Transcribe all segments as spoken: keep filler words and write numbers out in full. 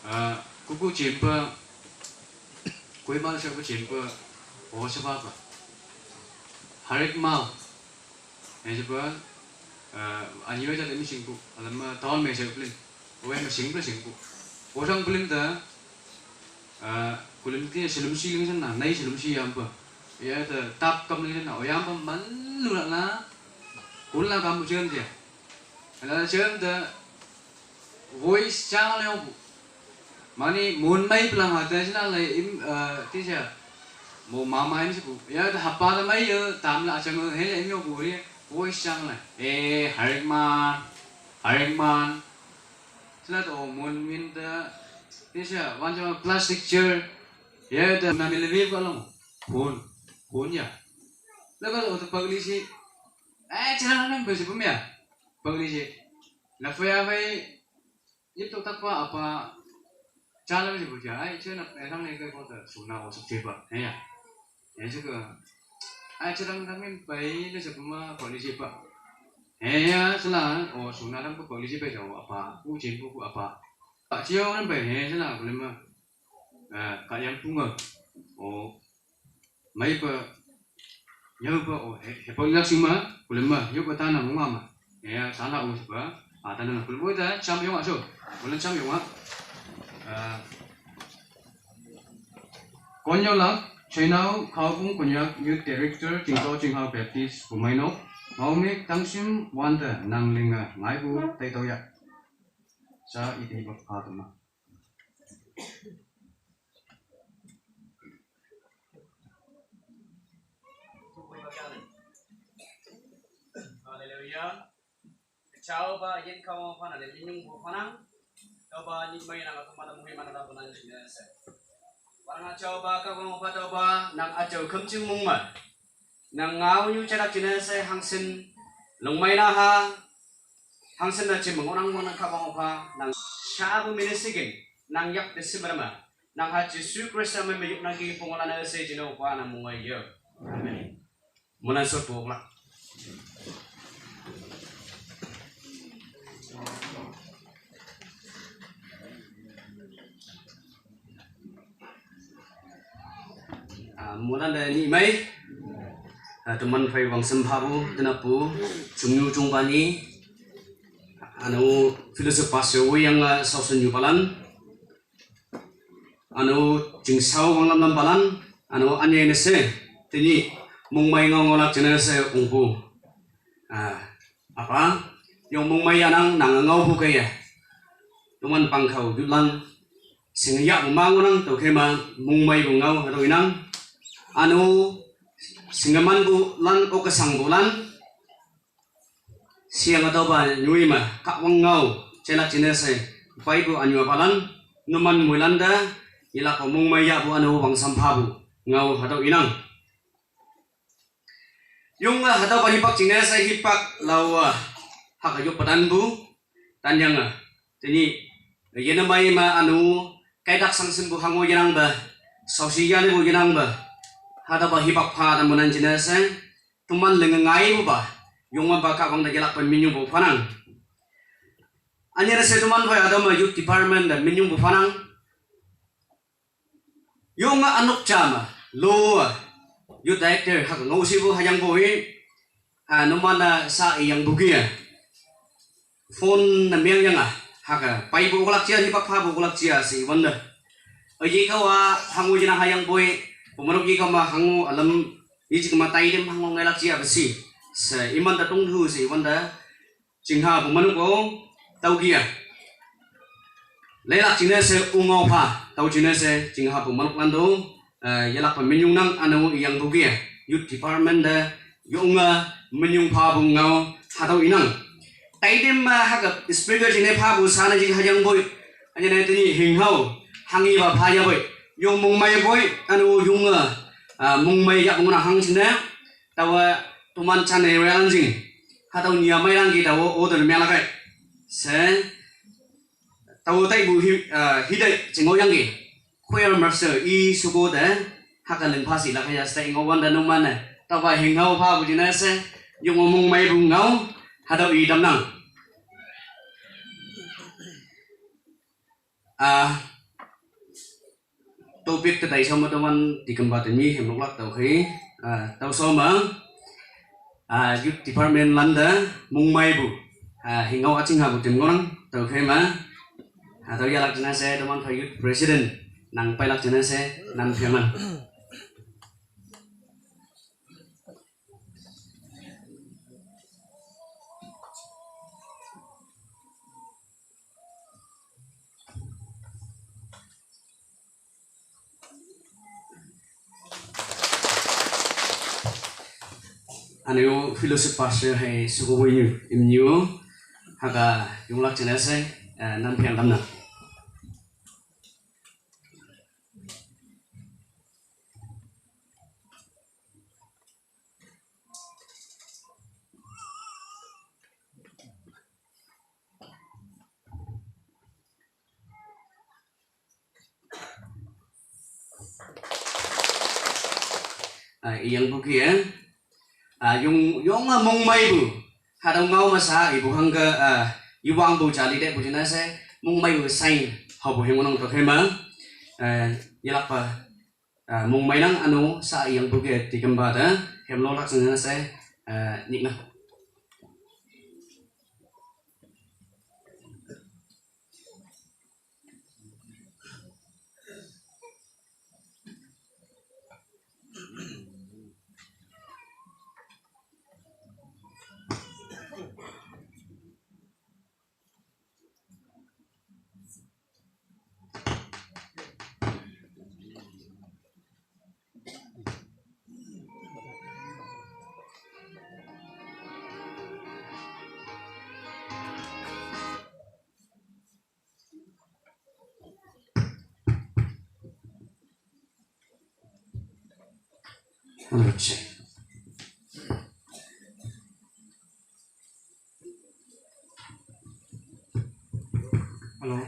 Ah, kuku chimpa, Kohima sha ku chimpa, o sha papa. Harik mau. Ejipa, ah, anyo ja demi singku, alama town me sha kulim. Oe me singpa singku. Osang kulim ta, ah, kulim ti silum si ling sana, nai silum si yampa. Ya ta tap kam ling sana, oyampa man lula na, kula kam chen dia. Ala chen ta, voice chang le obu. Mani mun mai pelang hata sina le im, eh, ti sha. Mo mama im siku. Ya ta hapa ta mai ya tam la chang he le im yo bu ri. Voice chang le. Eh, Harik man. Harik man. Sila to mun min ta. Ti sha wan jama plastic chair. Ya ta na mi le vi ka long. Phone. Phone ya. La ka to pagli si. Eh, chira na be si pum ya. Pagli si. La fa ya fa Ito takpa apa challenge bu ja ai che na erang ne ko ta suna o suk che ba. He ya. He che ko. Ai che dang dang min pai le che ma ko ni che ba. He ya sala o suna dang ko ni che ba ja apa. Ku chen ku apa. Pa che yo nan pai he sala ko le ma. Eh, ka yang pu nga. O Maipa, yaupa, o, he, hepa ilak sima, kulemma, yaupa tana mungama. Ya, tana o sipa, a, tana kulemma ta, cham yonga so, kulen cham yonga. A, Konyolak, Chainau, Khaobung, Konyak, Youth Director, Chingto, Chinghau Baptist, Kumaino, Maumi, Tangsim, Wanda, Nanglinga, Ngaibu, Taitoya. Sa iti bakatuma. Haleluya. Chao ba yin kawa fana le minyung bu fana. Tao ba ni mai na ka mana mu mana da bu nan jin se. Warang chao ba ka wa fa tao ba nang a chao kam ching mung ma. Nang ngau nyu chara kine se hangsin lung mai na ha. Hangsin na chim ngonang ngonang ka bang pa nang shabu mini sigin nang yak de simrama nang ha Jisu Krista me me yuk nang ki pungolana se jino pa nang mungai yo. Amen. Munan sot bukla. Ah, mulan da ni mai. Ah, teman fai wang semphabu, tenapu, chungyu chungpani. Anu, filosof pastor wu yang, ah, sausun yu palan. Anu, jingsau wang lam lam palan. Anu, anye ne se. Tini, mung mai ngau ngau lak jene se ungpu. Ah, apa? Yong mung mai anang nang ngau pu kaya. Tuman pangkhau jutlan. Sing ya bu mangu nang tau kema mung mai bu ngau hado inang. Anu singaman bu lan o kasang bu lan. Siang atau ba nyui ma kak wang ngau chelak chinese pai bu anyu apalan numan muilanda ila ko mung mai ya bu anu wang sampha bu ngau hado inang. Yung, ah, hadaw pa hipak chingnese hipak law, ah, haka yuk padan bu, tanyang, ah, tini, yena mai ma anu, kaidak sangsin bu hangu yenang ba, sausi yani bu yenang ba, hadaw pa hipak pa dan munan chingnese, tuman lenga ngai bu ba, yung ma ba ka bang da yelak pa minyung bu panang. Anyar se tuman ba hadaw ma youth department da minyung bu panang. Yung nga anok chama, lo, youth director, haka ngau si bu hayang bu hi, ha, numana sa iyang bugia. Phone na miang yang ah, haka, pai bu ulak chia, hipak pa bu ulak chia si wanda. Ayi kawa, hangu jina hayang bu hi, pumanuk yi kama hangu alam, yi jikama tai dem hangu ngelak chia besi. Sa iman da tung hu si wanda, Chingha bu manuk o tau kia. Leilak chingnese ungau pha tau chingnese chingha bu manuk lando, eh, yelak pa minyung nang anu iyang bu kia. Youth department da yunga minyung pha bu ngau hatau inang. Taidim ma haka speaker chingne pha bu sana jing hayang boy. Anyane tini hinghau hangi ba pha ya boy. Yung mung mai boy anu yunga, ah, mung mai ya mung na hang chingne. Tawa tuman chane real jing. Hatau nia mai lang ki tawa order mya lakai. Se tawa tai bu hi, ah, hidai chingo yang ki. Choir master i suko de. Haka leng phasi lakai ya se ngo wanda nung mane. Tawa hing hau pha bu jina se. Yung mung mai bu ngau. Hatau i dam nang. Ah, Topic te dai sama teman di kemba te mi hem lok lak tau khai. Ah, tau sama. Ah, youth department landa mungmai bu. Ah, hingau aching ha bu tim ngorang tau khai ma. Ah, tau ya lak jena se teman pha youth president nang pai lak jena se nan pha man. Anu fellowship pastor hai suku bu inyu imnyu haka yunglak channel se, eh, nan phiang damna. Ah, iyang bu ki, eh. Ah, yung, yung, ah, mungmai bu. Hadau ngau masa ibu hangga, ah, iwang bu jali de bu jena se mungmai bu sign hau bu heng unang to khema. Eh, yelak pa. Ah, mungmai nang anu sa iyang bu ki ti kemba da. Hem lo lak sengena se, eh, nikna. Hello.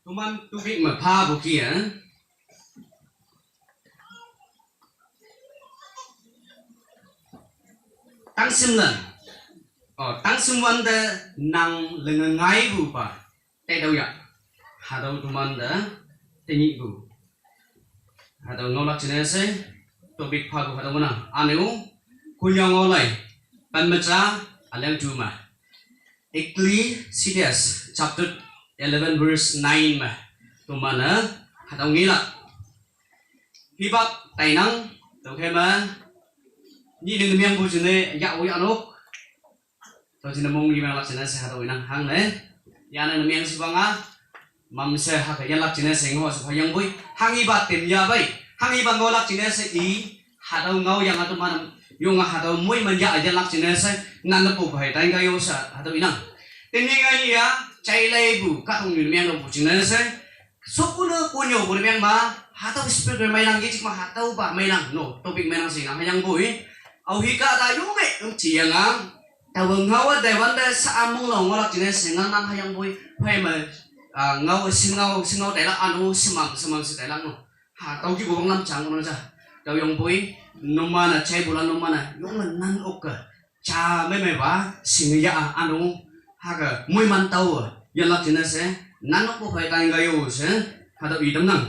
Toman topic me phapu ki a. Tangsim lan. O, tangsim wante nang lenge ngaipu pa. Taitüoh ya. Hatüo toman te tenyihpu. Hatüo ngaolak jingne she topic phapu hatüo ngohnang. Üne-o, Konyak ngao lai, pen me ja, üleng tu me. Ecclesiastes chapter eleven verse nine me. Toman-e hatüo ngelak. Hipak tainang, tüokhei me, nyih ning ne mengpu jingne yah-o yahnok. Tüo jingne mong li menglak jingne she hatüo inang hangne. Yane ne meng shipang a, mamshe hake yanlak jingne she ngoh she phayangpoi. Hanghipa tem yahpei. Hanghipa ngohlak jingne she i, hatüo ngaoyange teman yonge hatüo moiman yah yanlak jingne she, nan ne pu phei tan ka yo she hatüo inang. Tenyih ngai ya, jaileipu kahtoknyu ne mengpu jingne she, shopu ne Konyak pu ne meng ma, hatüo speaker meinang, yejik ma hatüopa meinang, no, topic meinang she nang hayangpoi. Aohi kahta yonge, üm, jiyange. Taowe ngao-a taiwante sa-a monglo ngohlak jingne she ngan nang hayangpoi, phei me, ah, ngao, shingao, shingao tailak üne-o, shemang, shemang she tailak no. Hatüo kihpu wanglam jang ngohnang ja. Tüoyangpoi, numan-e jaipulan numan-e yonge nan okke. Ja meimeipa, shinge yah-a üne-o, hake moiman tao, yanlak jingne she, nan okpu phei tan ka yo she, hatüo itamnang.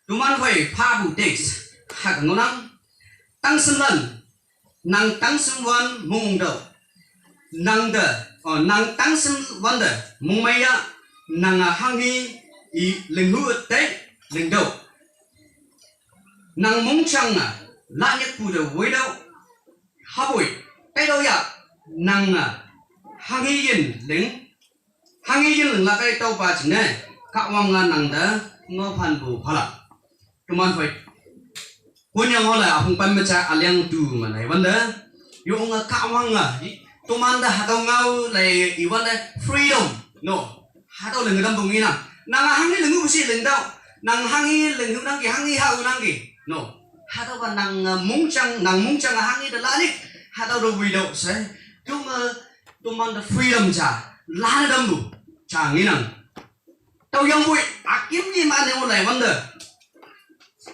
Toman phei phapu text, hake ngohnang, tangsim lan, nang tangsim wan mongmong tüoh. Nang te, o, nang tangsim wante mongmei ya, nang-a hanghi i linghu tei lingtüoh. Nang mongjang-e lanyikpu te woitüoh. Hapoi, taitüoh ya, nang-a hanghi yin ling, hanghi yin linglak kei tüopa jingne, Kahwange nang te ngaophanpu phalak. Toman phei, Konyak ngao lai üpong pen me ja üleng tu me lai wante, yonge Kahwange i, tomante hatüo ngao lai iwante freedom, no. Hatüo linge tampu ngenang. Nang hanghi linghu she lingtüoh. Nang hanghi linghu nangki, hanghi hao nangki, no. Hatüopa nang, eh, mongjang, nang mongjang hanghi te lanyik, hatüo te woitüoh she, yonge tomante freedom ja lane tampu ja ngenang. Tüoyangpoi, üküm yi ma ne-o lai wante,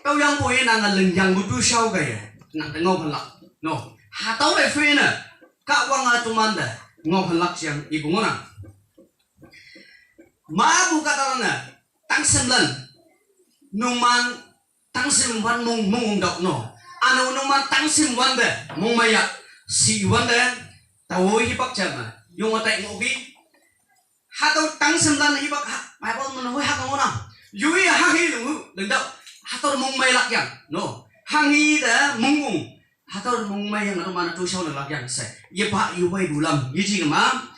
tüoyangpoi nange lingyangpu tu shao kaiye, nang te ngaophanlak, no. Hatüo te phei ne, Kahwange tomante ngaophanlak jeang ipu ngohnang. Mapu kahtalan-e, tangsim lan, numan tangsim wan mong, mongmong tüoh no. Üne-o numan tangsim wante mongmei ya, shi wante, taowe hipak ja me yonge tai ngohki. Hatüo tangsim lan hipak ha, Bible me nehoi hake ngohnang. Yoi hanghi linghu lingtüoh. Hatüo mongmeilak yang, no. Hanghi te mongmong. Hatüo mongmei yange numan-e tu shao linglak yang she, yepa yopeipu lam yeji kema.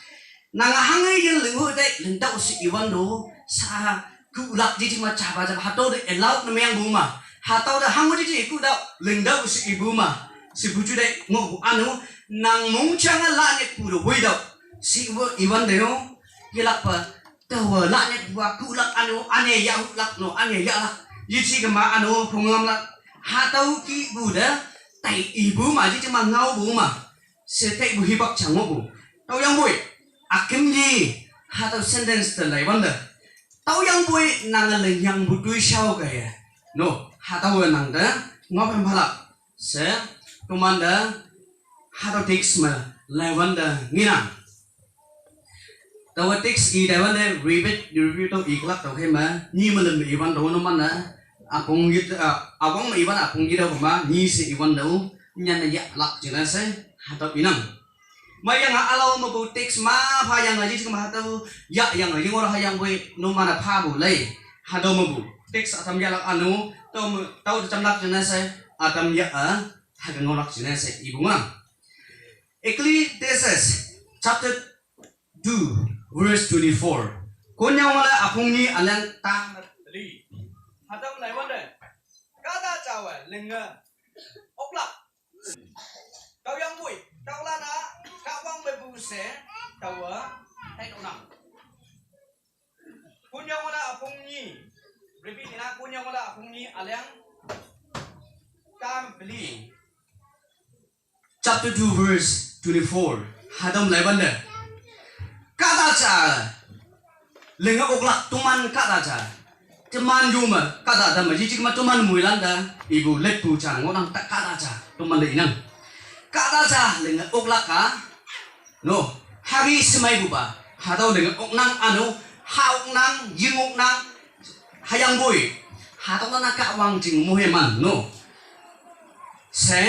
Nang hanghi yin linghu te lingtüoh she iwante, sa kuhlak yeji ma japa japa hatüo te allow ne mengpu ma. Hatüo te hango yeji kuhtüoh lingtüoh she ipu ma. Shepu ju te ngohpu üne-o, nang mongjang-e lanyikpu te woitüoh. She ipu iwante-o, yelakpa taowe lanyikpu-a kuhlak üne-o, üne yahhuhlak no, üne yahlak. Yeji kema üne-o phonglamlak. Hatüo kihpu te, tai ipu ma, yeji ma ngaopu ma. She taipu hipak ja ngohpu. Tüoyangpoi, üküm yi, hatüo sentence te lai wante, tüoyangpoi nange lingyangpu tu shao kaiye, no, hatüowe nang te ngaophan phalak she, tomante hatüo text me lai wante ngenang. Taowe text i tai wante repeat, repeat tüo iklak tüokhei me, nyi me lüm me iwante numan-e, üpong yi, ah, üwang me iwante üpong yi tüo kema, nyi she iwante-o, nyanne yahlak jingne she, hatüo inang. Meiyange ülao mepu text ma phayange yeji kema hatüo, yahyange yengohlak hayangpoi numan-e phapu lei. Hatüo mepu text ütam yahlak üne-o, tao me, tao te jamlak jingne she, ütam yah-a, hake ngaolak jingne she ipu ngohnang. Ecclesiastes chapter two, verse twenty-four. Konyak ngao lai üpong nyi üleng tang me peli. Hatüo lai wante, kahta jawe linge oklak. Tüoyangpoi, taolan-a, Kahwang mepu she, taowe, taitüohnang. Konyak ngao lai üpong nyi, repeat ina, Konyak ngao lai üpong nyi üleng tang me peli. Chapter two, verse twenty-four. Hatüo me lai wante, kahta ja Linge oklak toman kahta ja. Teman yume kahta ta me jijik me toman moilan ta. Ipu leppu ja ngohnang ta kahta ja. Toman le inang. Kahta ja linge oklak a. No. Hagi shemeipupa. Hatüo linge oknang üno. Ha oknang, ying oknang. Hüyangpoi. Hatüolan-a Kahwang jing moheman. No. She,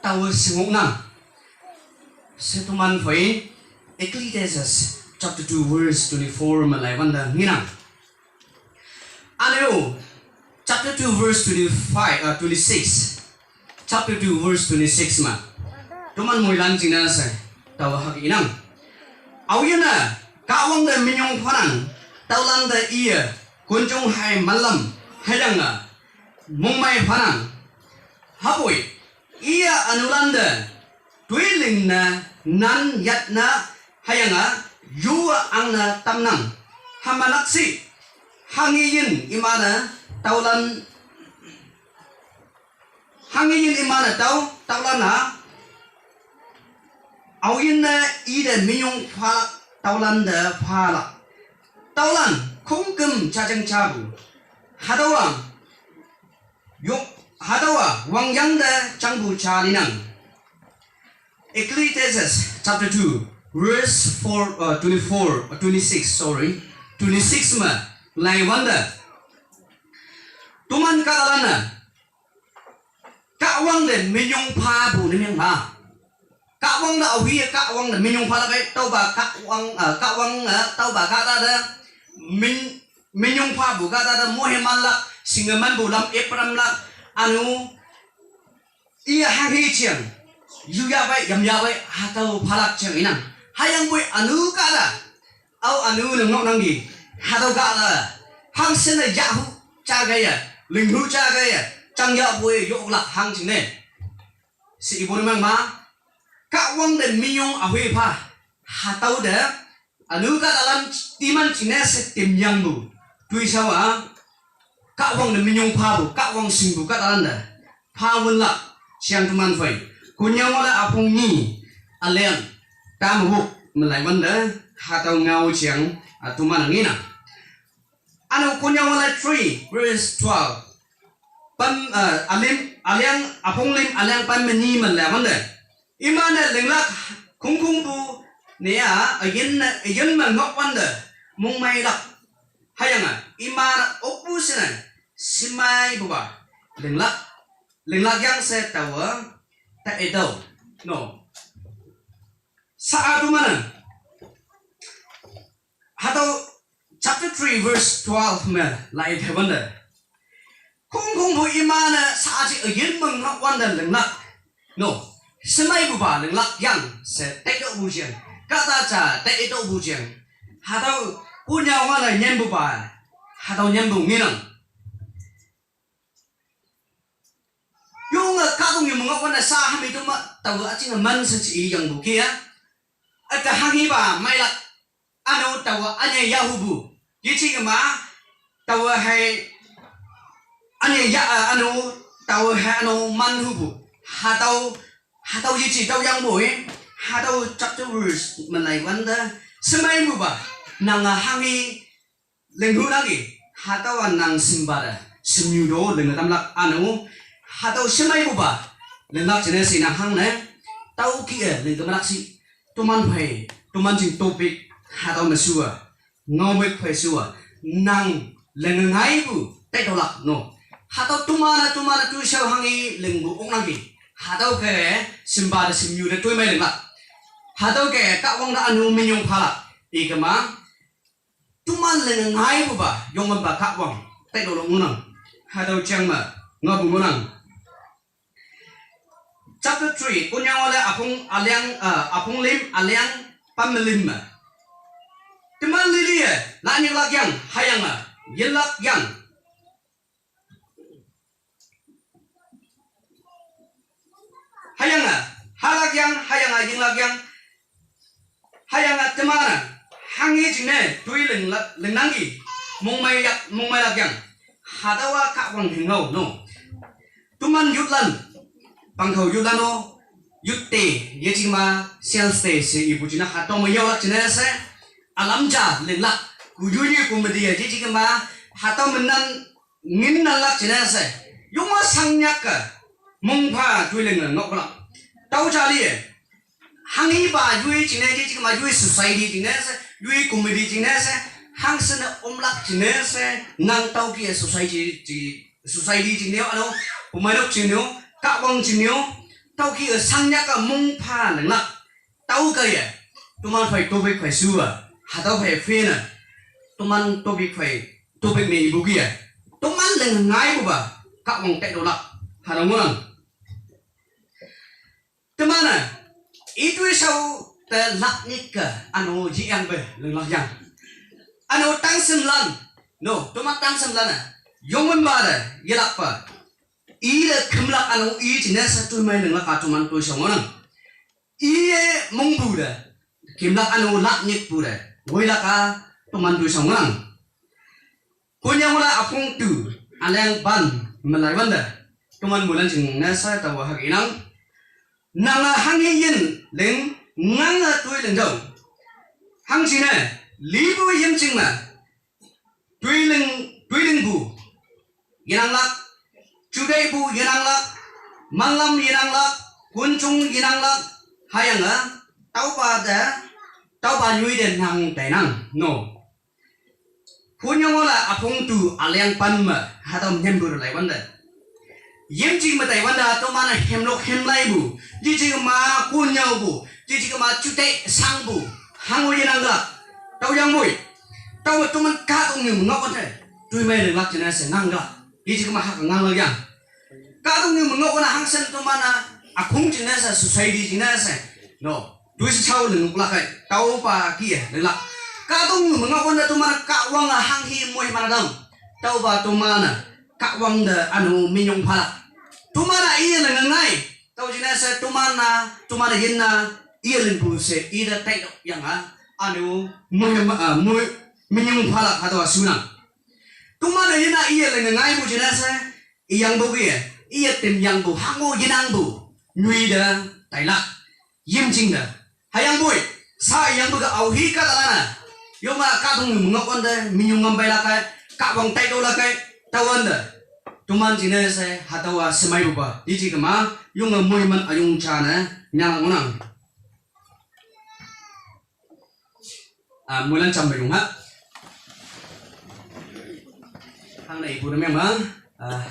taowe shing oknang. She toman phei, Ecclesiastes chapter two verse twenty-four me laiwante ngenang. Üne-o, chapter two verse twenty-five, uh, twenty-six. Chapter two verse twenty-six me. Toman moilan jingne she, taowe hüke inang. Aoyinne, Kahwang te minyong phanang, tüolante iye, konjong hai manlam, hüyange, mongmei phanang. Hüpoi, iye ünolante, toiling ne, nan yat ne, hüyange, yu angne tamnang. Hüma nakshih, hangheyin iman-e, tüolan, hangheyin iman-e tüo, tüolan-a, aoyinne ite minyong phalak, tüolante phalak. Tüolan, khongküm jajang japu. Hatüowa, yo, hatüowa, wangyang te jangpu ja linang. Ecclesiastes chapter two, verse four, uh, twenty-four, uh, twenty-six, sorry, twenty-six me, laiwante. Toman kahtalan-e, Kahwang te minyong phapu ne meng ma. Kahwang te aohi, Kahwang te minyong phalak ei, tüopa Kahwang, uh, Kahwang, uh, tüopa kahta te, min, minyong phapu kahta te, mohemanlak, shinge manpu lam, epramlak, üno, iye hanghe jeng, yuyapei, yamyapei, hatüo phalak jeng inang. Hüyangpoi üno kahta, ao üno ne ngohnangki, hatüo kahta, hangshinne yahu ja kaiye, linghu ja kaiye, jangyahpoi yoklak hangjingne. She ipu ne meng ma, Kahwang te minyong ahoi pha, hatüo te, üno kahtalan timan jingne she timyangpu, toishao-a, Kahwang te minyong phapu, Kahwang shingpu kahtalante, pha wünlak, jeng toman phei. Konyak ngao le üpong nyi, üleng, tamwok, me laiwante, hatüo ngao jeng, a toman ngenang. Üne-o Konyak ngao le three, verse twelve. Pen, uh, ülim, üleng, üpong lim, üleng pen me nyi me laiwante. Iman-e linglak khongkhongpu ne-a, üyin ne, üyin me ngohwante, mongmeilak. Hüyange, iman-e okpu shinne, shemeipupa, linglak, linglak yang she taowe, ta etüo, no. Sha-a toman-e, hatüo chapter three verse twelve me lai pheiwante. Khongkhongpu iman-e shaaji üyin me ngohwante linglak. No, shemeipupa linglak yang she taitüohpu jeng. Kahta ja taitüohpu jeng. Hatüo Konyak ngao-e nyanpupa. Hatüo nyanpu ngenang. Yonge kahtoknyu me ngohwante sha hami tüoma taowe üjinge man she ji yangpu ke-a. Üte hanghepa meilak. Üne-o taowe ünyei yahupu. Yejema taowe hei ünyei ya, uh, üne-o taowe hei üne-o manhupu. Hatüo, hatüo yeji tüoyangpoi. Hatüo chapter verse me laiwante. Shemeipupa. Nange hanghe linghu nangki, hatüowa nang shimpa te, shimnyu to linge tamlak üne-o, hatüo shemeipupa, linglak jingne she nang hangne, tüokih-e ling tamlak shi, toman phei, toman jing topic, hatüo me shuwa, ngaomük phei shuwa, nang linge ngaipu, taitüolak no. Hatüo toman-e, toman-e toishao hanghe lingpu oknangki, hatüo ke, shimpa te shimnyu te toimei linglak. Hatüo ke, Kahwang te üne-o minyong phalak, ikema, toman linge ngaipupa, yongempa Kahwang, taitüolak ngohnang. Hatüo jang me, ngaopu ngohnang. Chapter three, Konyak ngao le üpong üleng, uh, üpong lim üleng pen me lim me. Teman lili-e, lanyinglak yang, hüyange, yinlak yang. Hüyange, halak yang, hüyange, yinglak yang. Hüyange teman-e, hanghe jingne, toi linglak, lingnangki, mongmei yak, mongmeilak yang. Hatüowa Kahwang hingao, no. Toman youthlan, pangkhao youthlan-o, Youth Day, yejema, Sales Day she ipu jingne hatüo me yaolak jingne she, ülam ja linglak, Kuju ye committee ye, jiji kema, hatau menan ngin nalak jine se. Yunga sangnyak ke, mungpha tuiling ngok lak. Tau jali ye. Hangi ba jui jine, jiji kema jui society jine se, jui committee jine se, hang sene omlak jine se, nang tau ki society ji, society jine, ano, pumainok jine, kakwang jine, tau ki sangnyak ke mungpha lenglak. Tau ka ye, tuman phai topik phai sua, hatau phai fena, tuman topik phai, topik me ibu ki ye, tuman leng ngai bu ba, kak wang tek dolak, hatau ngulang. Temana, itu sau te lak nik ke, ano ji yang be, leng lak yang. Ano tang sem lan, no, tuman tang sem lan, yong men ba de, yelak pa. I le kemlak ano i jine sa tuman leng lak a tuman tu sau ngulang. Iye mungbu de, kimlak anu lak nyik bu de, woi lak a tuman tu sau ngulang. Kunyang wala apung tu, aleng ban, melai wanda, tuman mulan jing nasa tawa hak inang. Nanga hang yin, leng, nganga tui leng dau. Hang jine, libu yin jing ma, Tuiling, tuiling bu. Yenang lak. Judai bu yenang lak. Manglam yenang lak. Kunchung yenang lak. Hayang a. Tauba da. Tauba nyui de nang tai nang. No. Kunyong wala apung tu aliang pan ma. Hatam nyem bu lai wanda. Yem jing ma tai wanda to mana hem lok hem lai bu. Ji jing ma kunyau bu. Ji jing ma cutek sang bu. Hangu ye nang gelak. Tau yang bui. Tau tu man ka tung ni mengok kan te. Tui mai lak jena se nang gelak. Ji jing ma hak ngang lak yang. Ka tung ni mengok na hang sen to mana. Akung jena se society jena se. No. Tui se chau leng lak kai. Tau pa ki ye lak. Ka tung ni mengok na to mana ka wang a hang hi mui mana dam. Tau ba to mana. Kak wang de anu minyong phalak. Tumana iye le ngai. Tau jine se tumana, tumana yinna, iye len bu se, ida tai dok yang a. Anu, mui ma, a, mui, minyong phalak hatu asuna. Tumana yinna iye le ngai bu jine se, iyang bu ge, iye tim yang bu, hango yinang bu. Nyui de, tai lak. Yim jing de. Hayang bui, sa yang bui ka au hi ka talana. Yoma ka tung mengok wanda, minyung ngambai lakai, ka wang tai do lakai, tawan da. Tuman jine se, hatawa semai buba. Iji kema, yunga mui man ayung cha ne, nyang ngunang. Ah, mulan cham bayung ha. Hang na ibu na meng ma. Ah,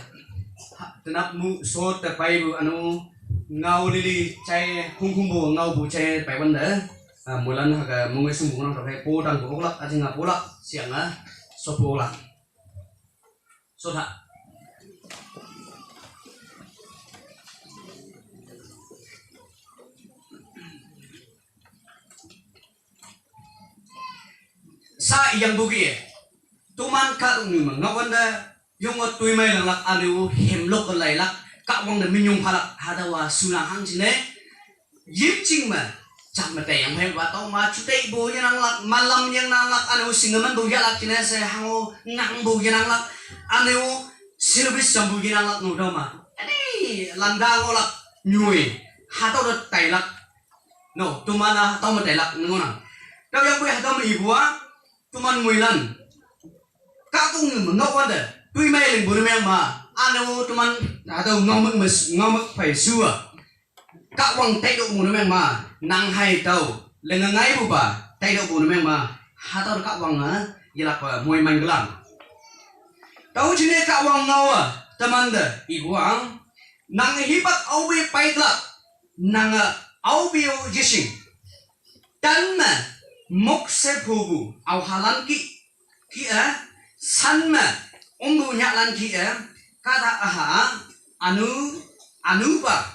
ha, tenap mu so te pai bu anu ngau lili chai hung hung bu ngau bu chai pai wan da. Ah, mulan ha ka mung sung bu nang ta pai po dang bu oklak ajing a polak siang a so bu oklak. So tha. Sa yang bugi. Tuman ka tung ni mengawanda, yung o tui mai lang lak anu hemlok lai lak, ka wang da minyung phalak, hadawa sulang hang jine. Yim ching ma, chak ma te yang hem wa tau ma chutei bu yang nang lak, malam yang nang lak, anu singaman bu ya lak jine se hango ngang bu yang nang lak, anu sinubis jam bu yang nang lak nu dau ma. Ani landa ngo lak nyui, hatau da tai lak. No, tumana tau ma tai lak ngonang. Tau yang bui hatau ma ibua, tuman muilan. Ka tung ni mengok wanda, tui mai ling bu meng ma. Anu tuman hatau ngau mek mes, ngau mek pai sua. Ka wang tai dok bu meng ma, nang hai tau. Lenga ngai bu ba, tai dok bu meng ma. Hatau ka wang a, yelak pa mui man gelang. Tau jine ka wang ngau a, teman da, ibua. Nang hipak au bi pai lak. Nanga aubio jising. Tan ma mok se phobu au halan ki, ki a, san ma umbu nyalan ki a, kata aha, anu, anu ba,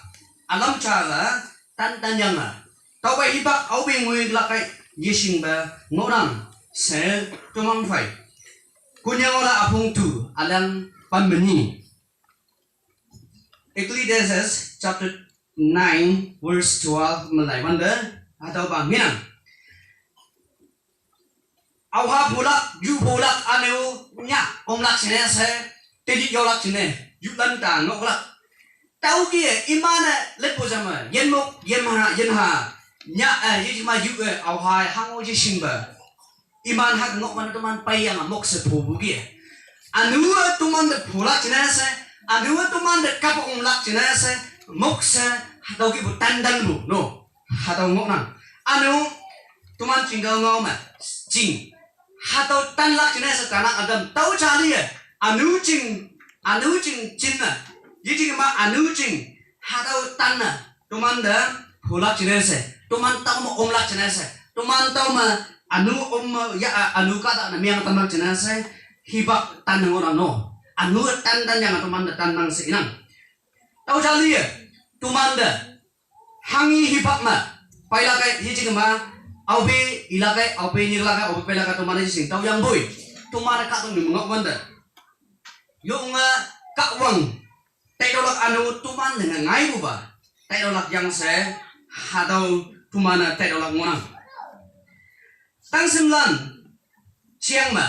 alam chara, tan tan yang a. Tau ba hibak au bi ngui lakai jising ba ngorang se tumang fai. Kunyang ora apung tu alang pan meni. Ecclesiastes chapter nine verse twelve malai wanda atau bang minang. Au ha bulak, yu bulak anu nya omlak sine se, tedi yolak sine, yu lan ta ngoklak. Tau ki imana lepo sama, yen mok, yen ha, yen ha, nya, eh, yen ma yu, eh, au ha hango ji simba. Iman hak ngok man teman payang mok se phu bugi. Anu teman de phulak cina se. Anu teman de kapong lak cina se. Mok se hatau ki bu tandan bu. No. Hatau ngok nang. Anu teman cinggal ngau ma. Cing. Hatau tan lak cina se tanang adam tau cali ya. Anu cing. Anu cing cina. Yi cing ma anu cing. Hatau tan na. Teman de phulak cina se. Teman tau ma om lak cina se. Teman tau ma anu om ma ya anu kata na miang teman cina se. Hibak tan ngau nang no. Anu tan dan yang teman de tan nang se inang. Tau cali ya. Teman de hangi hibak ma. Pai lak kai yi cing ma. Au be ilak kai au be ni lak kai au be pai lak kai teman ji sing tau yang bui. Teman ka tung ni mengok wanda. Yung nga ka wang. Tai dolak anu teman dengan ngai bu ba. Tai dolak yang se hatau teman tai dolak ngonang. Tang semlan ciang ma.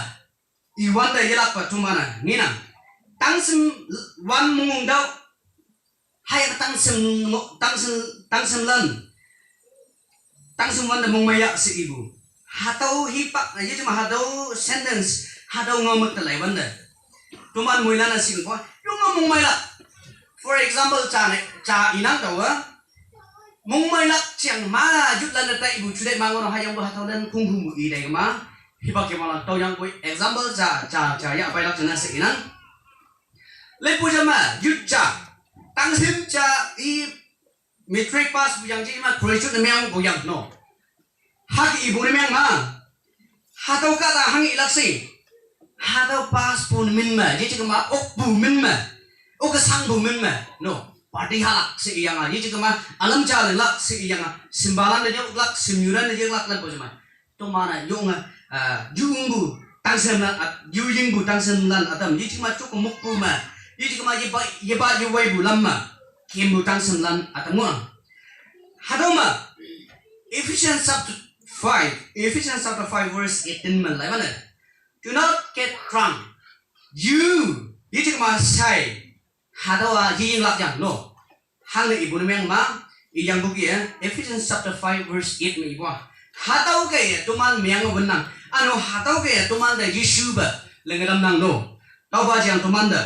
Iwan da yelak pa teman nginang. Tang sem wan mungung dau. Hai tang sem ngo tang sem tang sem lan. Tang sem wan da mung mayak si ibu. Hatau hipak aja cuma hatau sentence hatau ngomong telai wan da. Teman muilan asing ko. Yung ngomong mayak. For example ca ne ca inang tau ah. Mung mailak ciang ma jut lan da tai bu cudai mangono hayang bu hatau dan kung hum bu i dai ma. Hipak ke malang tau yang bu example ca ca ca ya pailak cina se inang. Lepu jama jut ca. Tang sim ca i matric pass bu yang ji ma graduate ne meang bu yang no. Hak ibu ne meang ma. Hatau kata hang ilak si. Hatau pass bu ne min ma. Ji cik ma ok bu min ma. Ok sang bu min ma. No. Party halak si iyang a. Ji cik ma alam ca lak si iyang a. Simbalan de lak simyuran de lak lan bu jama. Teman a yung a. Yung bu tang sem lan at yung bu tang sem lan atam. Ji cik ma cuk muk bu ma. Ji cik ma yeba yeba yewai bu lam ma. Kim bu tang sem lan atam ngua. Hatau ma. Ephesians chapter five, Ephesians chapter five verse eighteen man lai mana. Do not get drunk. You, yi cik ma sai. Hatau a yi ying lak yang no. Hang ne ibu ne meang ma, i yang buki ya. Ephesians chapter five verse eight ma ibu. Hatau ke ya, teman meang wenang. Anu hatau ke ya, teman da Yesu ba. Lengadam nang no. Tau ba jang teman da.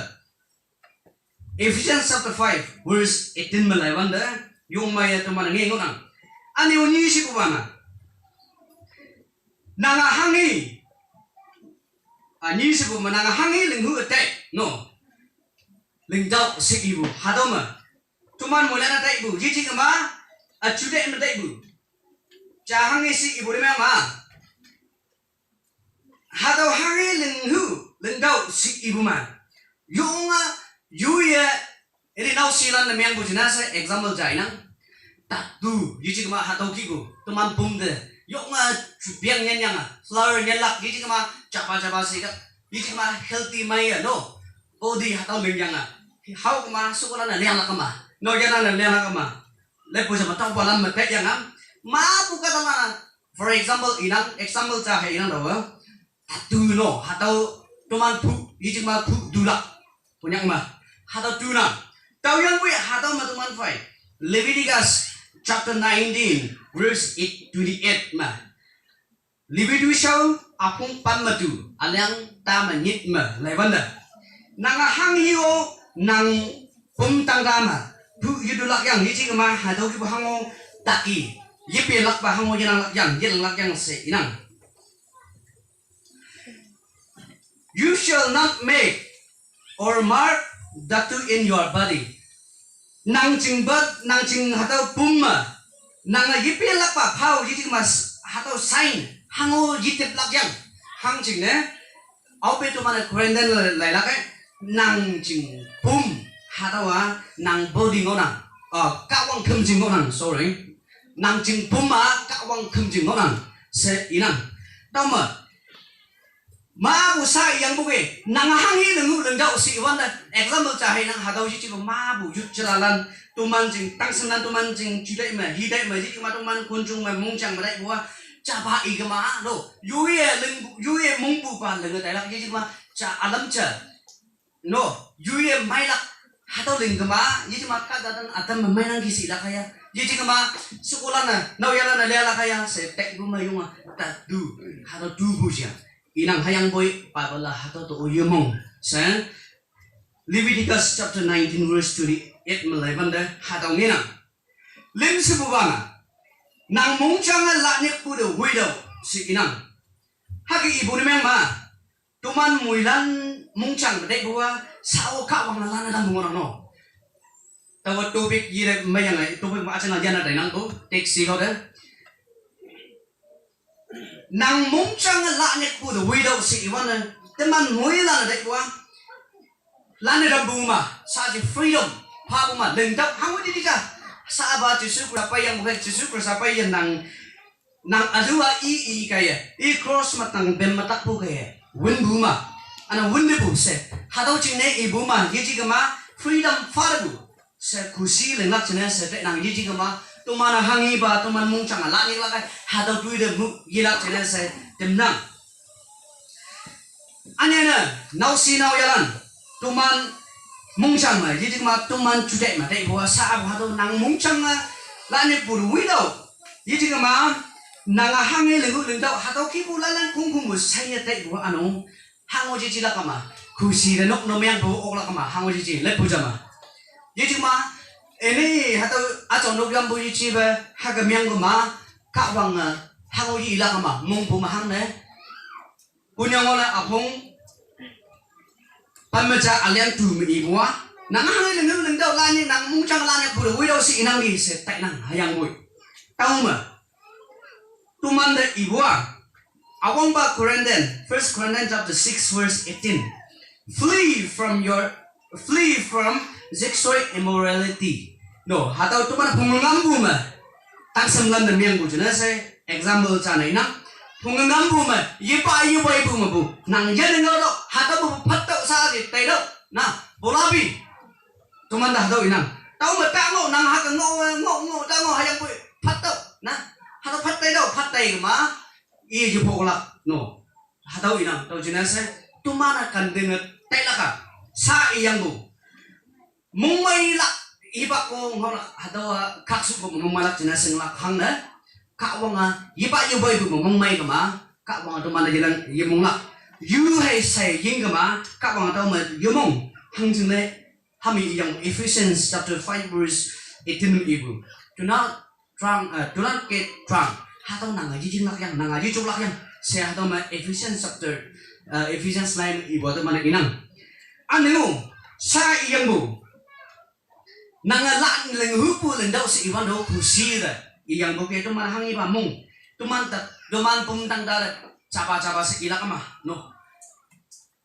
Ephesians chapter five verse eighteen malai wanda yung maya teman ngi ngonang. Ani uni si kubana. Nanga hangi. Ani si kubana nanga hangi linghu attack. No. Lingdau si ibu. Hatau ma. Teman mulana tai ibu. Jiji kema. Acude ma tai ibu. Ca hangi si ibu rima ma. Hatau hangi linghu lingdau si ibu ma. Yunga yuye ini nau silan na miang bu jina sa example jainang. Tatu yiji kema hatau kiku teman pum de. Yunga cupiang nyan yang flower nyan lak yiji kema capa capa si ka yiji kema healthy mai ya no. Body hatau ling yang a. Hau kema sukulan na liang lak kema. No yana na liang lak kema. Lepu sama tau balam ma tek yang am. Ma buka tama. For example inang example ca hai inang dawa. Tatu no hatau teman pu yijik ma pu dulak. Punyang ma hatau tuna. Tau yang wi hatau ma teman fai. Leviticus chapter nineteen verse eight twenty eight ma. Leviticus apung pan ma tu aliang ta ma nyit ma lai wanda. Nanga hang hiyo nang pum tang dama. Pu yudulak yang yijik ma hatau ki bu hango taki. Yipi lak ba hango yenang lak yang yenang lak yang se inang. You shall not make or mark tattoo in your body. Nang ching bat nang ching hatau pum ma. Nang a yipi lak ba phau yijik ma hatau sign hango yitip lak yang. Hang ching ne. Au pe tu mana kurenden lai lak eh. Nang ching pum hatau a nang body ngonang. Oh, kawang kem ching ngonang. Sorry. Nang ching pum a kawang kem ching ngonang. Se inang. Tau ma. Ma bu sa yang bu ke. Nang hangi lengu lengdau si wan da. Example ca hai nang hatau yijik ma bu yut celalan. Tuman ching tang senan tuman ching cudai ma hidai ma yijik ma tuman kunjung ma mungchang ma dai bua. Ca ba i kema no. Yuye leng yuye mung bu pa leng dai lak yijik ma ca alam ca. No, yuye mai lak. Hatüo ling kema, yejema kahtalan ütam me meinang ki shi lakaya. Yejema, sekolah ne, naoyala ne lia lakaya, she taipu me yonge, tatu, hatüo tupu jia. Inang hüyangpoi, Bible la hatüo to yemong, she. Leviticus chapter nineteen verse twenty-eight me laiwante, hatüo ngenang. Lim shepupa ne, nang mongjang-e lanyikpu te without, she inang. Hüke ipu ne meng ma, toman moilan mongjang me taipu-a, sao Kahwang ne lan-e tam ngohnang no. Taowa topic yite meyange, topic ma üjang-a yanne tainang to, text-e lote. Nang mongjang-e lanyikpu te without she iwante, teman moilan-e taipu-a, lan-e tampu ma, sa ji freedom, phapu ma, lingtüoh, hango ji ja. Sapa Jesu Khrista peiyangpu phei, Jesu Khrista peiye nang, nang ülu-a i, i kaiye, i cross me tang pem me takpu kaiye, wünpu ma, üne wüntepu she, hatüo jingne ipu ma, yeji kema, freedom phatepu. She khushi linglak jingne she teinang yeji kema, toman-e hanghipa, toman mongjang-e lanyik lak-e, hatüo toite mu yelak jingne she, temnang. Ünyene, naoshi naoyhalan, toman mongjang me, yeji kema, toman juteih me taipu-a, sa apu hatüo nang mongjang-e lanyikpu te without, yeji kema, nange hanghe lingpu lingtüoh, hatüo kihpu lanlan khongkhongpu shaiye taipu-a üno, hango ji jilak kema, khushi te nok no mengpu oklak kema, hango ji ji, leppu jama. Yeji kema, üne hatüo üjao nok yampu yejipe, hüke meng kema, Kahwange, hango yilak kema, mongpu me hangne. Punyang-o ne üpong, pen me ja üliang tu me ipu-a. Nang hanghe lingpu lingtüoh lanyik, nang mongjang lanyikpu te without she inang ki she tainang hüyangpoi. Tao me. Tomante ipu-a. Üwangpa Corinthian, First Corinthians chapter six verse eighteen. Flee from your, flee from sexual immorality. No, hatüo toman phunge ngampu me, tangshemlan te mengpu jingne she, example ja ne inang. Phunge ngampu me, yepa yepoipu mepu, nang yane ngao to, hatüo mepu phattüoh sa ji taitüoh, na, bolapi. Tomante hatüo inang. Tao me ta ngoh, nang hüke ngoh, ngoh, ngoh, ta ngoh, hüyangpoi, phattüoh, na, hatüo phat taitüoh, phat tai kema, i yepoklak, no. Hatüo inang, tao jingne she, toman-e kandinge tailak-a, sa iyangpu. Mongmeilak, hipak ko ngaolak, hatüowa khakshupu mongmeilak jingne shinglak hangne, Kahwange, yepa yepoipu me mongmei kema, Kahwange toman-e yelan yemonglak. Yu hei shei ying kema, Kahwange tao me yemong, hangjingne, hami iyang Ephesians chapter five verse eighteen me ipu. Do not drunk, uh, do not get drunk. Hatüo nange yejinglak yang, nange yejoklak yang. She hatüo me Ephesians chapter, uh, Ephesians nine ipu hatüo me inang. Üne-o, sa iyangpu. Nange lan linghupu lingtüoh she iwante khushi te. Iyangpu ke toman hanghipa mong. Toman ta, toman pum tang ta te, japa japa she ilak ma, no.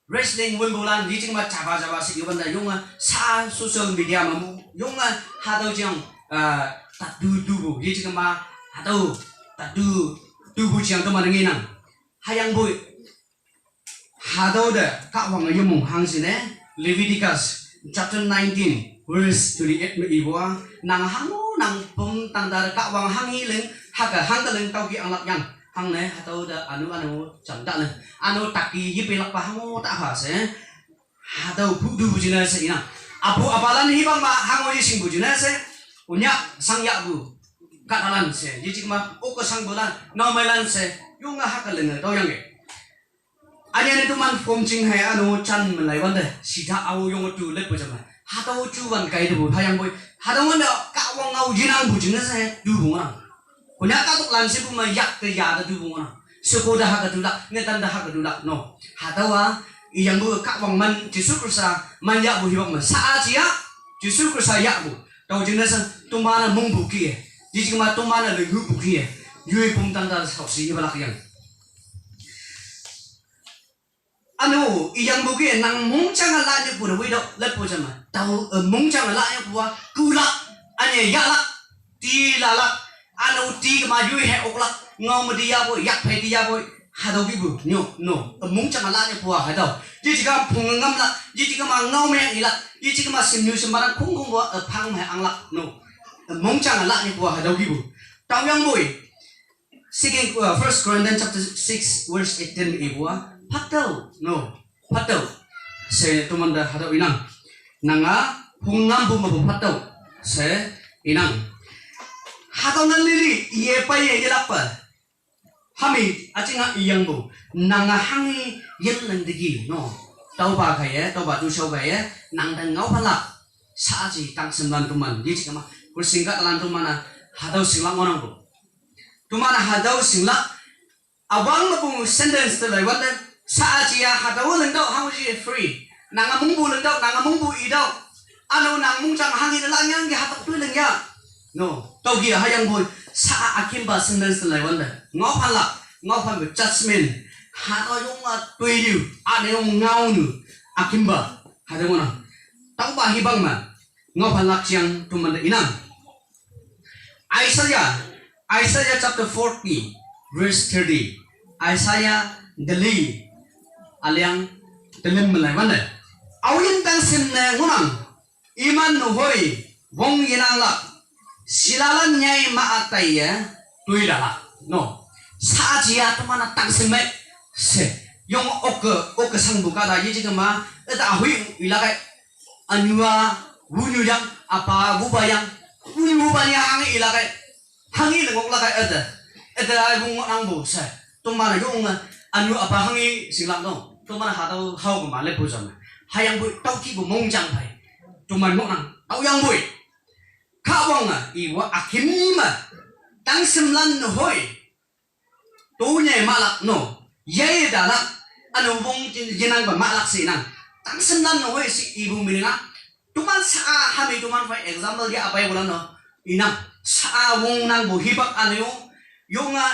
Wrestling wünpulan, yeji kema japa japa she iwante yonge, sa social media me mu, yonge, hatüo jing, uh, tatu tupu, yeji kema, hatüo, tatu, tupu jing toman ngenang. Hüyangpoi, hatüo te, Kahwange yemong hangjingne, Leviticus chapter nineteen, verse twenty-eight me ipu-a, nang hango nang pum tang ta te Kahwang hanghe ling, hüke hangke ling tüoki anglak yang, hangne, hatüo te ünu ünu jangta ne, ünu taki yepelakpa hango ta ha she, hatüo pu tupu jingne she inang. Apu apalan hipak ma hango yeshingpu jingne she, Konyak shang yahpu, kahtalan she, yeji kema, oke shangpulan, naomeilan she, yonge hüke linge tüoyangki. Ünyene toman phone jing hei üno jan me laiwante, shita ao yonge tu leppu jame. Hatüo juwan kai tepu, hüyangpoi. Hatüo wante, Kahwang ngao yenangpu jingne she, tupu ngohnang. Konyak kahtoklan shepu me yak te ya te tupu ngohnang. Sheko te hüke tulak, ngetan te hüke tulak, no. Hatüowa, iyangpu Kahwang man, Jesu Khrista, man yahpu hipak me. Sa-a ji ya, Jesu Khrista yahpu. Tao jingne she, toman-e mongpu kih-e. Yeji kema toman-e linghupu kih-e. Yoi pum tang ta shaoshi yepalak yang. Üno, iyangpu ke nang mongjange lanyikpu te witüoh leppu jame. Tao, eh, mongjange lanyikpu-a, tulak, üne yahlak, tilalak, üno ti kema yoi hei oklak, ngao me ti yapoi, yak phei ti yapoi, hatüo kihpu, nyo, no, eh, mongjange lanyikpu-a hatüo. Yeji kema phunge ngamlak, yeji kema ngao me ilak, yeji kema shimnyu shimpa khongkhongpu-a, eh, phang me anglak, no. Eh, mongjange lanyikpu-a hatüo kihpu. Taoyangpoi, Second, uh, First Corinthians chapter six, verse eighteen ipu-a, phattüoh, no, phattüoh. She tomante hatüo inang. Nanga, Phung ngampu mepu phatau. Se inang. Hatüo nan lili, ye pei ye yelakpe. Hami, üjinga iyangpu. Nanga hanghi yin lengteki, no. Tüopa kaiye, tüopa tu shao kaiye, nang te ngao phalak. Shaaji tangshimlan toman, yeji kema. Kursing kahtalan toman-a, hatüo shinglak ngohnangpu. Toman-a hatüo shinglak, üwang mepu sentence te laiwante, shaaji-a hatüo lingtüoh, hangshi free. Nanga mongpu lingtüoh, nanga mongpu itüoh. Üno nang mongjang hanghi te lanyangki hatüo toi ling ya. No, tüoki hayangpoi, sha-a ükimpa sentence te laiwante. Ngao phalak, ngao phalak judgment. Hatüo yonga toiliu, üne yong ngaonu. Ükimpa, hatüo ngohnang. Tüopa hipak me, ngao phalak jang toman te inang. Isaiah, Isaiah chapter forty, verse thirty. Isaiah teli, üliang telim me laiwante. Aoyin tangshim ne ngohnang, iman nehoi, wong yenanglak, shilalan nyei ma-a taiye, toilalak. No. Shaaji-a toman-a tangshim me, she, yong oke, oke shangpu kahta yeji kema, üta ahui ilak-e, ünu-a, wunyu yang, üpa, wupa yang, wunyu wupa ni hanghi ilak-e. Hanghi lengoklak-e üte. Üte ai wung ngohnangpu she. Toman-a yonge, ünu üpa hanghi shinglak no. Toman-a hatüo hao kema lepu jam. Hayangpoi tüokihpu mongjang phei. Toman ngohnang, tüoyangpoi. Kahwange, iwa ükim me. Tangshimlan nehoi. Tonyei mahlak no. Yeye talak. Üne wong jin, yenangpa mahlak she nang. Tangshimlan nehoi she ipu meaning-a. Toman sha-a hami toman phei example ya üpeipulan no. Inang. Sha-a wongnangpu hipak üne-o. Yonga,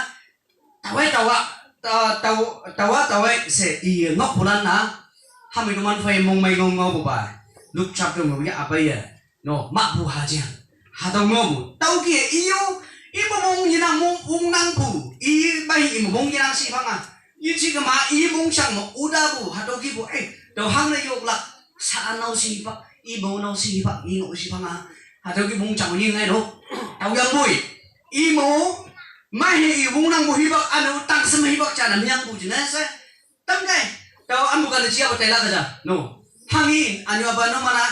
taowe taowa, ta-, tao-, taowa taowe she i ngohpulan-a. Hami toman phei mongmei ngao ngaopupa. Luke chapter me ya üpeiye. No, mahpu hajang. Hatüo ngohpu. Tüoki iyo, i mepong yenang mong, wongnangpu. I bai i mepong yenang shiphanga. Yeji kema i mongjang me otapu, hatüo kihpu, eh, tüo hangne yoklak, sha-a nao shipak, i mo nao shipak, i ngoh shiphanga. Hatüo ki mongjang yingai no. Tüoyangpoi. I mo, mahe i wongnangpu hipak, üne-o tangshim hipak jane meangpu jingne she. Tamkai, tao ampu kane jiapu tailak ja. No. Hanghi, ünu üpa no mana,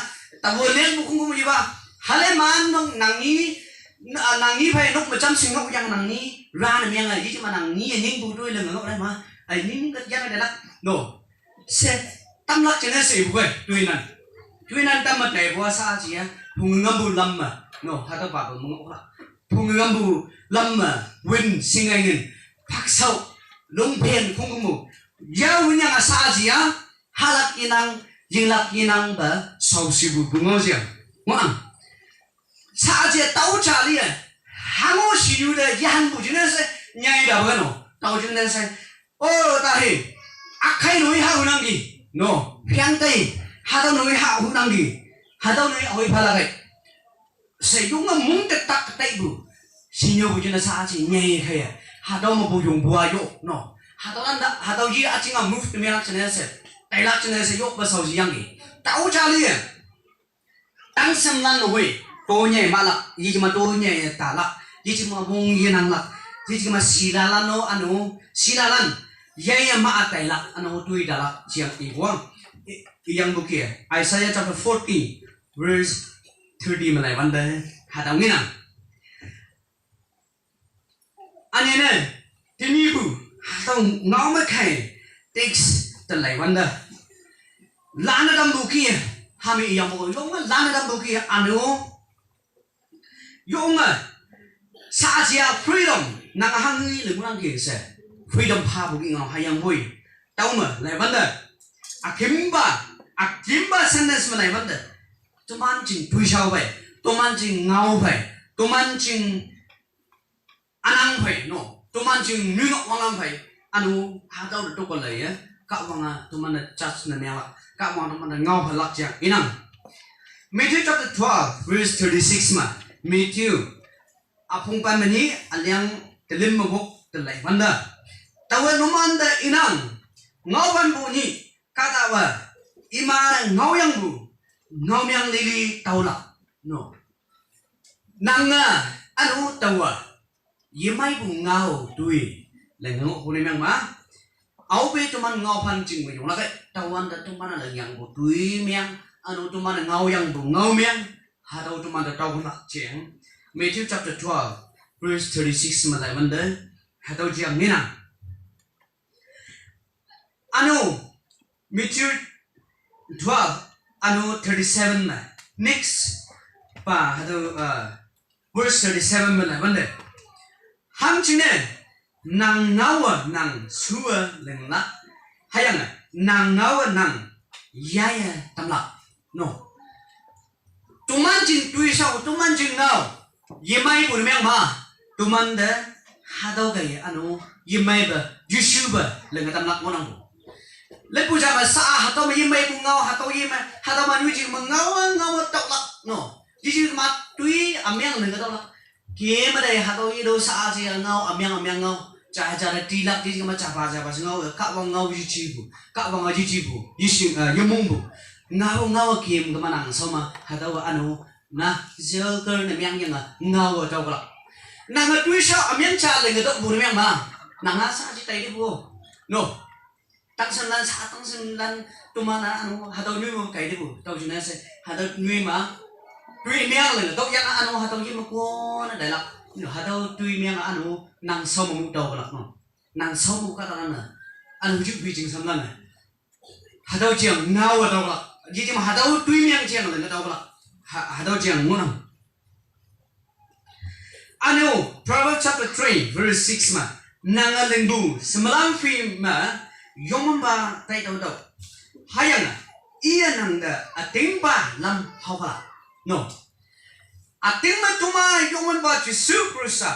tao lengpu khongküm jipa. Hale man nok nangni, na-, nangni phei nok me jam shing nok yang nangni, rane meang-e, yeji ma nangni, nyingpu toi leng nok lai ma. Ai, nying nying ke yang tailak. No. She, tamlak jingne she ipu-e, toinan. Toinan tam me taipu-a shaaji-a, phung ngampu lam me. No, hatüopa pe mengok la. Phung ngampu lam me, win, shingai ngin, pakshao, longpen, khongküm-o. Ya win yang-a shaaji-a, halak yenang, yinglak yenangpe, shaoshipu pungao jang. Ngohnang. Shaaji-a tao jali-e, hango shiyu te, yehanpu jingne she, nyai tapu no, tao jingne she, O, tahe. Akhei noi ha hunangki. No. Phiang tei. Hatüo noi ha hunangki. Hatüo noi hoi phalak-e. She yonge mong te tak teipu. Shinyopu jingne shaaji nyei kheiye. Hatüo mepu yongpu-a yo. No. Hatüolan ta, hatüo yi üjinga move te mealak jingne she. Tailak jingne she yokpe shaoshi yangki. Tao jali-e. Tangshimlan nehoi, tonyei mahlak, yeji ma tonyei talak, yeji ma wong yenanglak, yeji ma shilalan no üne-o, shilalan, yeye ma-a tailak, üne-o toi talak, jang iwang, i-, iyangpu ki, Isaiah chapter forty, verse thirty me laiwante, hatüo ngenang. Ünyine, tenyihpu, hatüo ngao me khei, text te laiwante. Lane tampu ki, hami iyangpu yonge lane tampu ki, üne-o. Yonge, shaaji-a freedom, nang hanghi le ngohnangki she. Freedom phapu ki ngao hayangpoi. Tüo me, laiwante. Ükimpa, ükimpa sentence me laiwante. Toman jing toishao pei, toman jing ngao pei, toman jing ünang phei, no. Toman jing nyunok wanglam phei. Üne-o, hatüo te tokpa laiye. Kahwange toman-e judge ne mealak. Kahwange toman-e ngao phalak jang inang. Matthew chapter twelve, verse thirty-six me. Matthew. Üpong pen me nyi, üliang telim me wok te laiwante. Taowe numan te inang. Ngaowanpu nyih. Kahtawe. Iman ngaoyangpu. Ngaomeang lili taolak. No. Nange, üne-o taowa. Yemeipu ngao toi. Leng ngohpu ne meang ma. Aope toman ngao phan jing me yonglak-e, taowante toman-a leng yangpu toi meang, Ano teman ngaoyangpu ngaomeang, hatüo teman te tao nang jeng. Matthew chapter twelve, verse thirty-six me lai wante, hatüo jeng ngenang. Ano, Matthew twelve, ano thirty-seven me. Next, pa, hatüo, uh, verse thirty-seven me lai wante. Hangjingne, nang ngaowe nang shuwe linglak. Hüyange, nang ngaowe nang yaiye tamlak. No. Toman jing toishao, toman jing ngao. Yemeipu ne meang ma. Toman te, hatüo kaiye ano, yemeipe, yeshupe, linge tamlak ngohnangpu. Lepu ja me sa, hatüo me yemeipu ngao, hatüo yemei, hatüo me nyujing me ngao, ngao tüolak, no. Yejing ma toi ümeng linge tüolak. Keme te hatüo yetüo sa-a she ngao, ümeng ümeng ngao. Ja ja te tilak, yejing ma japa japa she ngao, Kahwang ngao yejipu. Kahwang ngao yejipu. Yeshing, eh, yemongpu. Ngao ngao kem kema nang shao ma, hatüo ano, na, zilker ne meang yange, ngao tüoklak. Nange toishao ümeng ja linge tüopu ne meang ma. Nange sa ji tai tepu. No. Tangshimlan sa, tangshimlan toman-a ano, hatüo nyoi me kai tepu. Tüo jingne she, hatüo nyoi ma. Toi meang linge, tüo yange ano, hatüo yeme kona tailak. No, hatüo toi meang ano, nang shao me mu tüoklak no. Nang shao me kahtalan-e. Ano ju pi jing samlan-e. Hatüo jeng ngao tüoklak. Yejing ma hatüo toi meang jeng linge tüoklak. Ha, hatüo jeng ngohnang. Ano, Proverbs chapter three, verse six me, nange lingpu, semalam phi me, Youngwanpa taitüoh tüoh. Hüyange, iye nang te, ütingpa lam haophalak. No. Üting me toman Youngwanpa Jesu Khrista,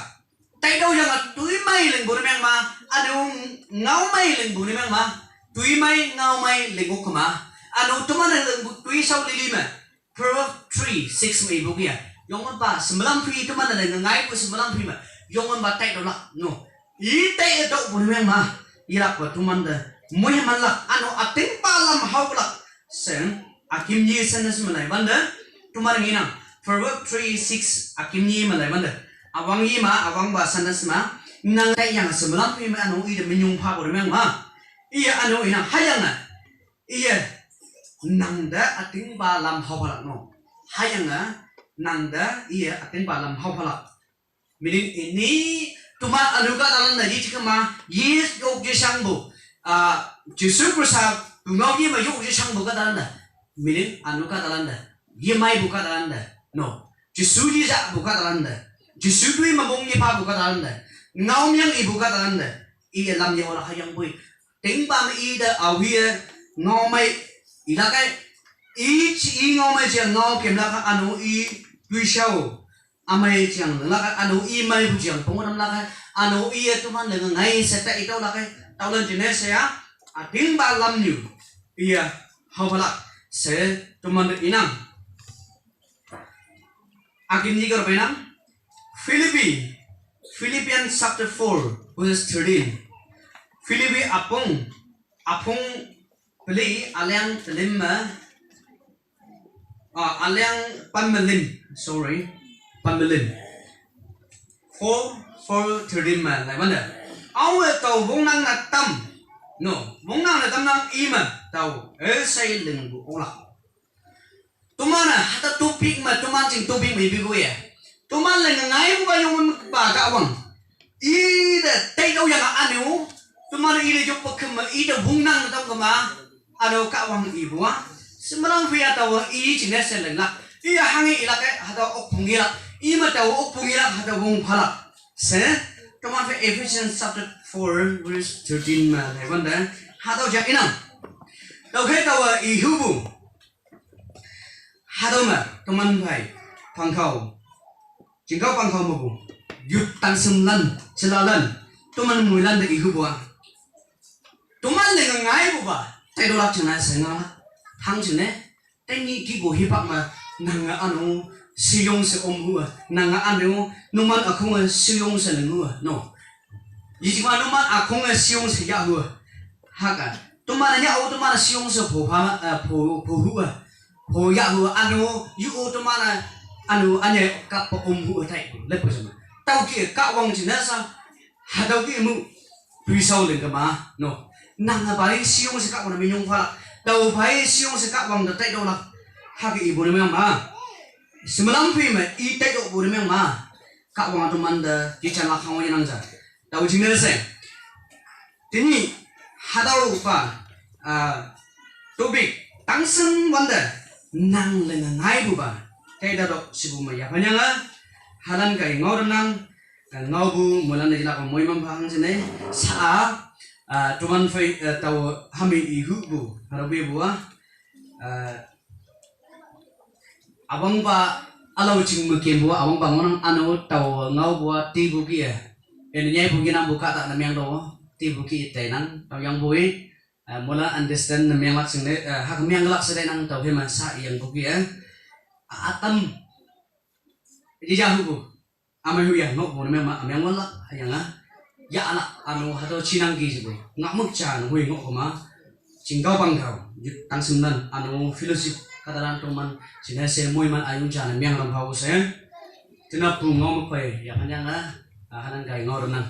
taitüoh yange toimei lingpu ne meang ma, ano ngaomei lingpu ne meang ma, toimei ngaomei lingpu kema, ano toman-e lingpu toishao lili me, Proverbs three six me ipu kia. Youngwanpa, semalam phi teman-e ne ngaipu semalam phi me. Youngwanpa taitüohlak, no. I tai tüohpu ne meang ma. Ilakpe toman te. Moimanlak, ano ütingpa lam haolak. She, ükimni sentence me lai wante. Toman ngenang. Proverbs three six ükimni me lai wante. Üwang i ma, üwangpa sentence ma. Nang taiyange semalam phi me ano i te minyong phapu ne meang ma. Iye ano inang hüyange. Iye, nang te ütingpa lam haophalak no. Hüyange, nang te iye ütingpa lam haophalak. Meaning ini, toman ano kahtalan te, yeji kema, ye yok yeshangpu. Ah, Jesu Khrista, pungao yeme yok yeshangpu kahtalan te. Meaning ano kahtalan te. Yemeipu kahtalan te. No. Jesu yejahpu kahtalan te. Jesu toi me mong yephapu kahtalan te. Ngaomeang ipu kahtalan te. Iye lam yeolak hüyangpoi. Tingpa me i te aohiye ngaomei ilak-e, i ji i ngaomei jeng ngao kemlak-e ano i toishao. Ümei jeng lak-e ano i meipu jeng pongtamlak-e, ano iye toman linge ngai she taitüohlak-e, tüolan jingne she ya, ütingpa lamnyu, iye, haophalak, she toman te inang. Ükimni ke peinang, Philippi, Philippians chapter four, verse thirteen. Philippi üpong, üpong peli üleng telim me, ah, üleng pen me lim, sorry, pen me lim. Four, four thirteen me, lai wante. Aowe tao wongnang ne tam, no, wongnang ne tamnang i me, tao, üshei lingpu ola. Toman-e, hatüo topic me, toman jing topic me ipu ye. Toman linge ngaipupa Youngwanpa Kahwang. I te taitüoh yange ano, toman i te yoppu keme, i te wongnang ne tam kema, ano Kahwang ipu-a. Semalam phi ya taowe i jingne she linglak. Iye hanghe ilak-e, hatüo okpung ilak. I me taowe okpung ilak, hatüo wong phalak. She, toman phe Ephesians chapter four, verse thirteen me, lai wante. Hatüo ja inang. Tüokhei taowe ihupu. Hatüo me, toman phei, pangkhao. Jingkao pangkhao mepu. Youth tangshimlan, jelalan. Toman moilan te ihupu-a. Toman linge ngaipupa. Taitüohlak jingne she nga. Hangjingne. Tenyih kihpu hipak me. Nange ano. Sheyong she omhu-a. Nange ano. Numan ükhonge sheyong she linghu-a. No. Yejingma numan ükhonge sheyong she yahhu-a. Hüke. Toman-e yah-o toman-e sheyong she pho pha, eh, pho, phohu-a. Pho yahhu-a ano, yu-o toman-e, ano, üne kappe omhu-a taipu. Lepu jame. Tüoke Kahwang jingne she, hatüoke mu, toishao ling kema, no. Nange pai sheyong she Kahwang te minyong phalak. Tao pai sheyong she Kahwang te taitüohlak. hagi ibu ni meng ma. Semalam phi me i tai do bu ni meng ma. Ka wang tu man da ji chan la khang wa nang ja. Tau jing ne se. Tini hadau pa, ah, topic tangsen wanda nang le ngai bu ba. Kai da dok sibu ma ya panyang a. Halan kai ngau renang, eh, ngau bu mulan ne jilak moi mam phang sene. Sa a, ah, tuman fai, eh, tau hami i hu bu. Harabe bu a. Ah, abang ba alau ching mu kem bu a, abang ba ngonang anu tau ngau bu a ti bu ki a. En nyai bu ki nang bu ka ta na miang do. Ti bu ki te nang tau yang bu i. Ah, mula understand na miang lak sing ne, ah, hak miang lak sing ne nang tau hema sa yang bu ki a. Atam. Ji ja hu bu. Amai hu ya ngok bu ne ma amai wala yang a. Ya ala anu hato chinang ki jibu. Ngak muk cha anu hui ngok kuma. Chinggau bang gau. Jut tang semdan anu fellowship kadaran tuman. Cina se mui man ayung cha ne miang ram hau se. Tina pu ngau muk pai ya panyang a. Ah, hanan kai ngau renang.